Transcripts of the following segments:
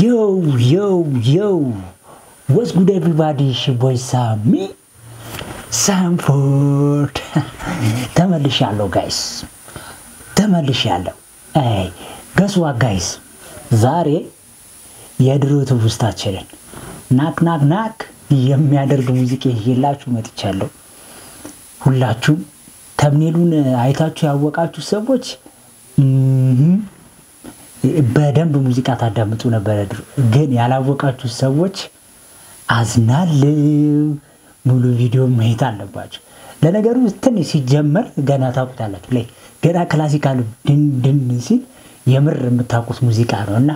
Yo, yo, yo, what's good everybody? It's your boy ሳሚ ሳምፎርድ። ተመልሻለሁ guys፣ ተመልሻለሁ። አይ guess what guys፣ ዛሬ የድሮ ትውስታችንን ናክ ናክ ናክ የሚያደርግ ሙዚቃ ይዤላችሁ መጥቻለሁ። ሁላችሁም thumbnail ኡን አይታችሁ ያወቃችሁ ሰዎች በደንብ ሙዚቃ ታዳምጡ ነበረ ድሮ። ግን ያላወቃችሁ ሰዎች አዝናለሁ። ሙሉ ቪዲዮ ማየት አለባችሁ። ለነገሩ ትንሽ ሲጀመር ገና ታውቁታላችሁ። ላይ ገና classical ኡ ድን ድን ሲል የምር የምታውቁት ሙዚቃ ነው። እና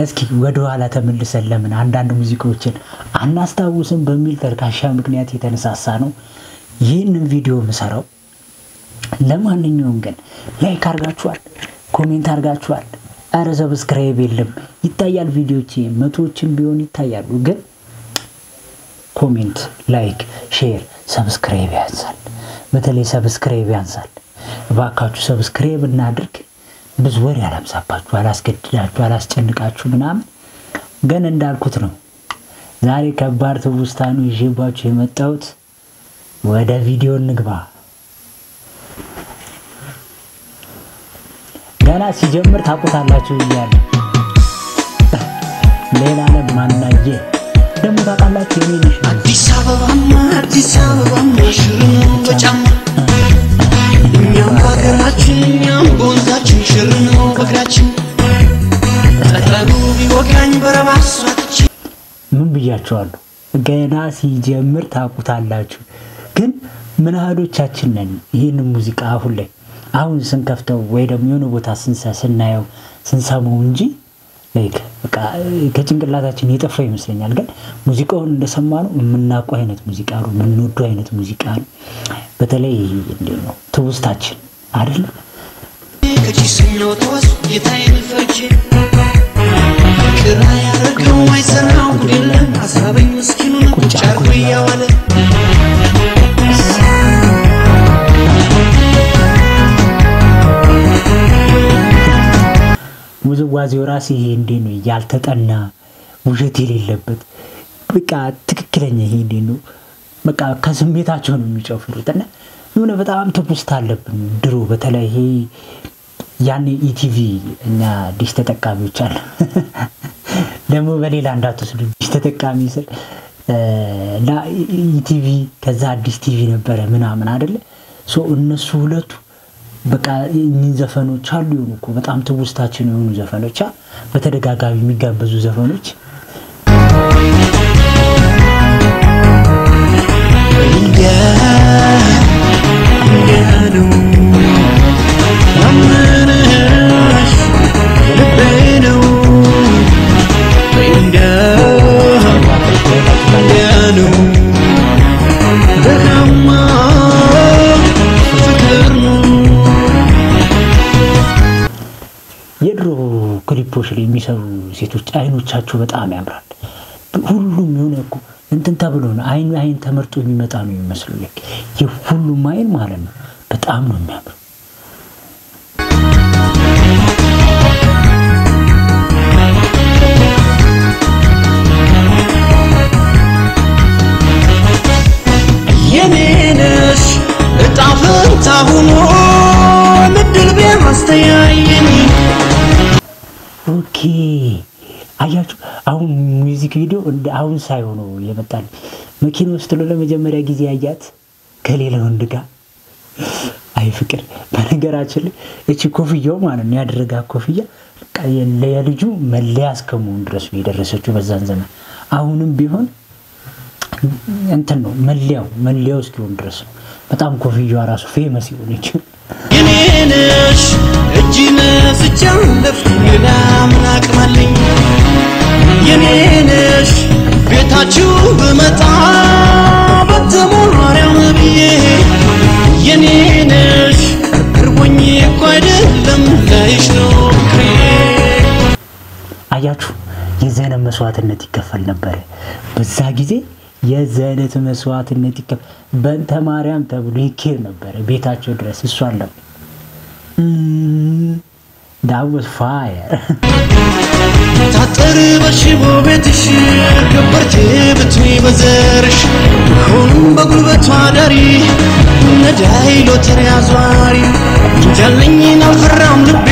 እስኪ ወደኋላ ተመልሰን ለምን አንዳንድ ሙዚቃዎችን አናስታውስም በሚል ተልካሻ ምክንያት የተነሳሳ ነው ይህንን ቪዲዮ ምሰራው። ለማንኛውም ግን like አድርጋችኋል፣ comment አድርጋችኋል። አረ subscribe የለም፣ ይታያል። ቪዲዮቼ መቶዎችን ቢሆን ይታያሉ፣ ግን comment፣ like፣ share፣ subscribe ያንሳል። በተለይ subscribe ያንሳል። እባካችሁ subscribe እናድርግ። ብዙ ወሬ አላብዛባችሁ፣ አላስገድዳችሁ፣ አላስጨንቃችሁ ምናምን። ግን እንዳልኩት ነው፣ ዛሬ ከባድ ትውስታ ነው ይዤባችሁ የመጣሁት። ወደ ቪዲዮ እንግባ። ገና ሲጀምር ታውቁታላችሁ እያለ ሌላ ዓለም ማናየ ደግሞ ታውቃላችሁ። የኔ ነሽ። አዲስ አበባማ፣ አዲስ አበባማ፣ ሽር ነው በጫማ። እኛም በሀገራችን፣ እኛም በወንዛችን፣ ሽር ነው በእግራችን። ጠጠሩ ቢወጋኝ በረባሶ አጥቼ ምን ብያችኋለሁ? ገና ሲጀምር ታውቁታላችሁ። ግን ምን ያህሎቻችን ነን ይህንን ሙዚቃ አሁን ላይ አሁን ስንከፍተው ወይ ደግሞ የሆነ ቦታ ስናየው ስንሰማው እንጂ like በቃ ከጭንቅላታችን የጠፋ ይመስለኛል። ግን ሙዚቃውን እንደሰማነው የምናውቀው አይነት ሙዚቃ ነው፣ የምንወደው አይነት ሙዚቃ ነው። በተለይ እንዴት ነው ትውስታችን አይደለም? ከጭሰኛው ተዋስ ጌታዬን ፈርቼ ቅራ ያደረገው አይሰራው ጉድ የለም። አሳበኝ ምስኪኑን ቁጭ አርጎ እያዋለ። ውዝዋዜው ራሱ ይሄ እንዴት ነው ያልተጠና፣ ውሸት የሌለበት፣ በቃ ትክክለኛ፣ ይሄ እንዴት ነው በቃ ከስሜታቸው ነው የሚጨፍሩት። እና የሆነ በጣም ትውስታ አለብን ድሮ። በተለይ ይሄ ያኔ ኢቲቪ፣ እኛ ዲሽ ተጠቃሚዎች አለ፣ ደግሞ በሌላ እንዳትወስዱ፣ ዲሽ ተጠቃሚ ስል እና ኢቲቪ ከዛ አዲስ ቲቪ ነበረ ምናምን አይደለ? So እነሱ ሁለቱ በቃ እኚህን ዘፈኖች አሉ የሆኑ እኮ በጣም ትውስታችን የሆኑ ዘፈኖች፣ በተደጋጋሚ የሚጋበዙ ዘፈኖች። እንዲያ እንዲያ ነው ማምንሽ ልቤ ነው። እንዲያ እንዲያ ነው ደካማ ፍቅር ነው። የድሮ ክሊፖች ላይ የሚሰሩ ሴቶች አይኖቻቸው በጣም ያምራል። ሁሉም የሆነ እኮ እንትን ተብሎ ነው፣ አይን አይን ተመርጦ የሚመጣ ነው የሚመስሉ። የሁሉም አይን ማለት ነው በጣም ነው የሚያምሩ። የኔ ነሽ እጣ ፈንታ ሆኖ እድል ቢያስተያየኝ። Okay አያችሁ፣ አሁን music video እንደ አሁን ሳይሆኑ የመጣል መኪና ውስጥ ነው ለመጀመሪያ ጊዜ ያያት ከሌላ ወንድ ጋር። አይ ፍቅር! በነገራችን ላይ እቺ ኮፍያው ማለት ነው፣ ያደረጋት ኮፍያ በቃ የልጁ መለያ እስከመሆን ድረስ ነው የደረሰችው በዛን ዘመን። አሁንም ቢሆን እንትን ነው፣ መለያው እስኪሆን ድረስ ነው። በጣም ኮፍያዋ ራሱ famous የሆነችው። የኔ ነሽ እጅ ነስቼ አለፍኩ፣ ሌላ ምን አቅም አለኝ? የኔ ነሽ ቤታችሁ ብመጣ በተማሪያም ብዬ። የኔ ነሽ እርቦኝ እኮ አይደለም፣ ላይሽ ነው ፍቅሬ። አያችሁ፣ የዚህ አይነት መስዋዕትነት ይከፈል ነበረ በዛ ጊዜ። የዚህ አይነት መስዋዕትነት ይከፈል፣ በእንተ ማርያም ተብሎ ይኬድ ነበረ ቤታቸው ድረስ። እሷ አለ። That was fire. ታጠር በሽቦ ቤትሽ ከበርቴ ብትይ በዘርሽ ሆንም በጉልበቷ ዳሪ ነዳይ ሎተሪ አዟሪ እንጃለኝን አልፈራም ልቤ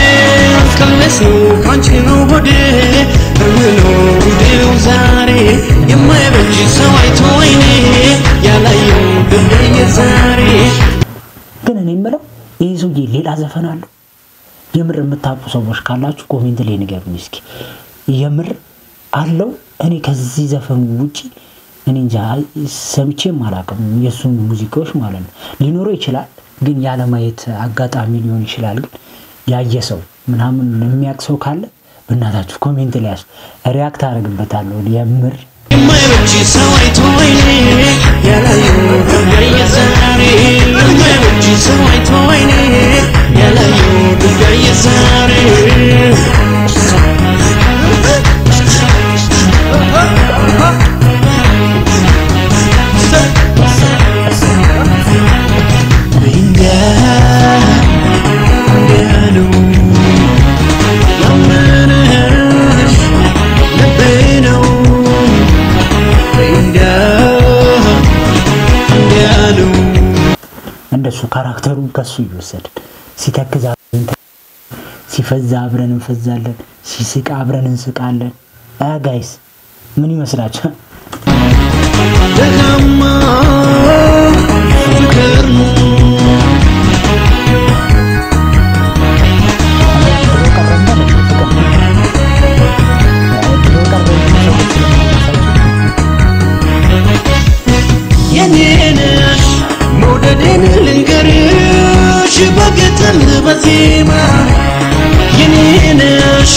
ቀለስ ነው ካንቺ ነው ሆዴ እምኖ ጉዴው ዛሬ የማይበጅ ሰው አይቶ ወይኔ ያላየው ብለየ ዛሬ። ግን እኔ የምለው ይህ ሰውዬ ሌላ ዘፈን አለው? የምር የምታውቁ ሰዎች ካላችሁ comment ላይ ንገሩኝ እስኪ። የምር አለው? እኔ ከዚህ ዘፈኑ ውጪ እኔ እንጃ ሰምቼም አላውቅም፣ የእሱን ሙዚቃዎች ማለት ነው። ሊኖረው ይችላል፣ ግን ያለማየት አጋጣሚ ሊሆን ይችላል። ግን ያየ ሰው ምናምን የሚያውቅ ሰው ካለ በእናታችሁ comment ላይ ያስ react አደርግበታለሁ። የምር የማይበጅ ሰው አይቶ ወይኔ ያላየው ብለየ ዛሬ የማይበጅ ሰው አይቶ ወይኔ ያላየው ብለየ ዛሬ። እንዲያ እንዲያ ነው ያመነሽ ልቤ ነው እንዲያ እንዲያ ነው። እንደሱ character ኡን ከሱ እየወሰድን ሲተክዝ አብረን ሲፈዛ አብረን እንፈዛለን፣ ሲስቅ አብረን እንስቃለን። Guys ምን ይመስላችኋል? ደካማ ፍቅር ነው። ድሮ ቀረና ነው ፍቅር ድሮ ቀረ የሚሉ ሰዎች ስለማይመስላችሁ የኔ ነሽ መውደዴን ልንገርሽ በግጥም በዜማ የኔ ነሽ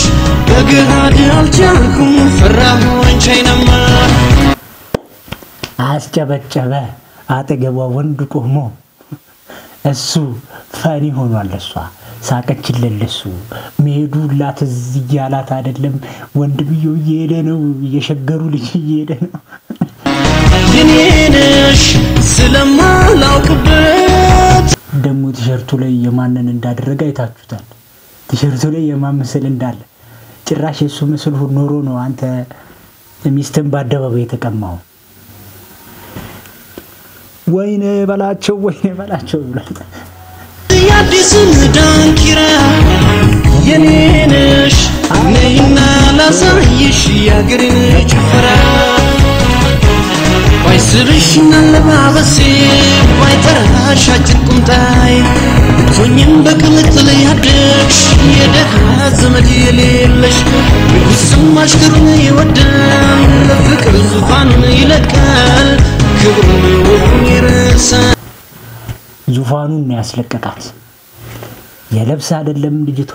በገሃድ አልቻልኩም ፈራሁኝ ቻይናማ። አስጨበጨበ። አጠገቧ ወንድ ቆሞ እሱ funny ሆኗል። እሷ ሳቀችለት። ለሱ መሄዱ ላት እዚህ እያላት አይደለም። ወንድምየው እየሄደ ነው፣ እየሸገሩ ልጅ እየሄደ ነው። የኔ ነሽ ስለማላውቅበት ደግሞ ቲሸርቱ ላይ የማንን እንዳደረገ አይታችሁታል። ቲሸርቱ ላይ የማን ምስል እንዳለ ጭራሽ የእሱ ምስል ኖሮ ነው አንተ ሚስትን በአደባባይ የተቀማው። ወይኔ በላቸው ወይኔ በላቸው ብሏል። የአዲስን ዳንኪራ የኔ ነሽ ነይና ላሳይሽ የአገሬን ጭፈራ ባይስብሽና አለባበሴ ባይጠራሽ አጭር ቁምጣዬ ብትሆኝም በቅምጥል ያደግሽ የደሃ ዘመድ የሌለሽ ንጉሥም አሽከሩን ይወዳል ለፍቅር ዙፋኑን ይለቃል ክብሩን ወጉን ይረሳል። ዙፋኑን ነው ያስለቀቃት። የለብስ አይደለም ልጅቷ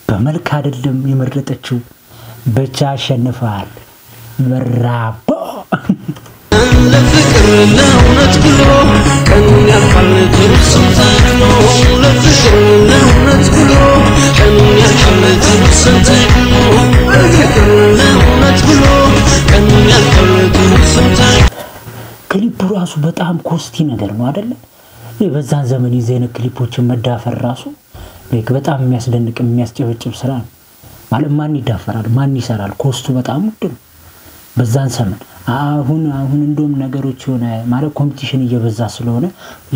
በመልክ አይደለም የመረጠችው፣ ብቻ አሸንፈዋል። ብራቦ። ለፍቅር ለእውነት ብሎ ቀኑን ያልፋል ጥሩ ስም ተክሎ ለፍቅር ለእውነት ብሎ ቀኑን ያልፋል ጥሩ ስም ተክሎ ለፍቅር ለእውነት ብሎ ቀኑን ያልፋል ጥሩ ስም ተክሎ። ክሊፑ ራሱ በጣም costly ነገር ነው አይደለ? ይህ በዛን ዘመን የዚህ አይነት ክሊፖችን መዳፈር ራሱ like በጣም የሚያስደንቅ የሚያስጨበጭብ ስራ ነው። ማለት ማን ይዳፈራል? ማን ይሰራል? Cost ኡ በጣም ውድ ነው በዛን ዘመን። አሁን አሁን እንደውም ነገሮች የሆነ ማለት competition እየበዛ ስለሆነ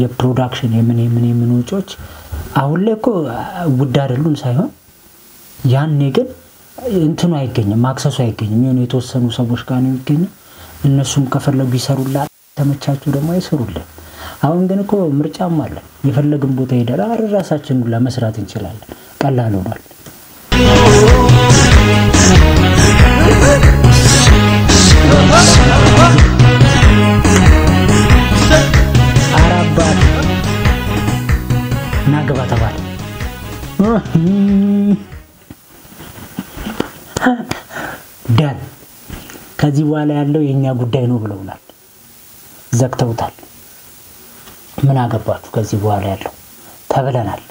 የ production የምን የምን የምን ወጪዎች አሁን ላይ እኮ ውድ አይደሉም ሳይሆን ያኔ ግን እንትኑ አይገኝም፣ access ኡ አይገኝም። የሆነ የተወሰኑ ሰዎች ጋር ነው የሚገኘው። እነሱም ከፈለጉ ይሰሩላል፣ ተመቻቹ ደግሞ አይሰሩልን። አሁን ግን እኮ ምርጫም አለ። የፈለግን ቦታ ሄደን አረ ራሳችን ሁላ መስራት እንችላለን። ቀላል ሆኗል። ኧረ አባት ና ግባ ተባለ። ዳን ከዚህ በኋላ ያለው የእኛ ጉዳይ ነው ብለውናል። ዘግተውታል። ምን አገባችሁ ከዚህ በኋላ ያለው ተብለናል።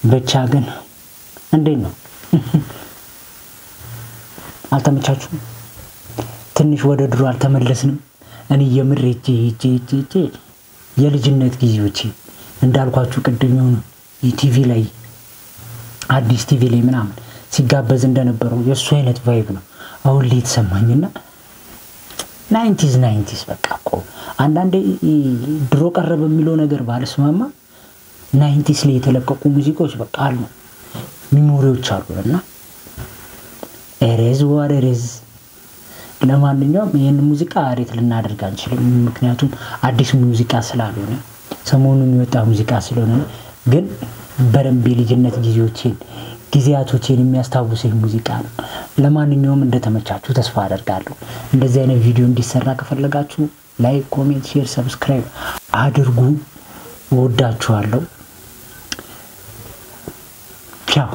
ብቻ ግን እንዴት ነው? አልተመቻችሁም? ትንሽ ወደ ድሮ አልተመለስንም? እኔ የምር ሄጄ ሄጄ ሄጄ ሄጄ የልጅነት ጊዜዎቼ እንዳልኳችሁ ቅድም የሆኑ ቲቪ ላይ አዲስ ቲቪ ላይ ምናምን ሲጋበዝ እንደነበረው የእሱ አይነት vibe ነው። አሁን ላይ የተሰማኝና 90s በቃ እኮ አንዳንዴ ድሮ ቀረ በሚለው ነገር ባልስማማ 90s ላይ የተለቀቁ ሙዚቃዎች በቃ አሉ፣ memory ዎች አሉ እና it is what it is። ለማንኛውም ይህን ሙዚቃ rate ልናደርግ አንችልም፣ ምክንያቱም አዲስ ሙዚቃ ስላልሆነ፣ ሰሞኑን የሚወጣ ሙዚቃ ስለሆነ ነው። ግን በደንብ የልጅነት ጊዜዎቼን ጊዜያቶቼን የሚያስታውሰኝ ሙዚቃ ነው። ለማንኛውም እንደተመቻችሁ ተስፋ አደርጋለሁ። እንደዚህ አይነት ቪዲዮ እንዲሰራ ከፈለጋችሁ like፣ comment፣ share፣ subscribe አድርጉ። እወዳችኋለሁ። ቻው።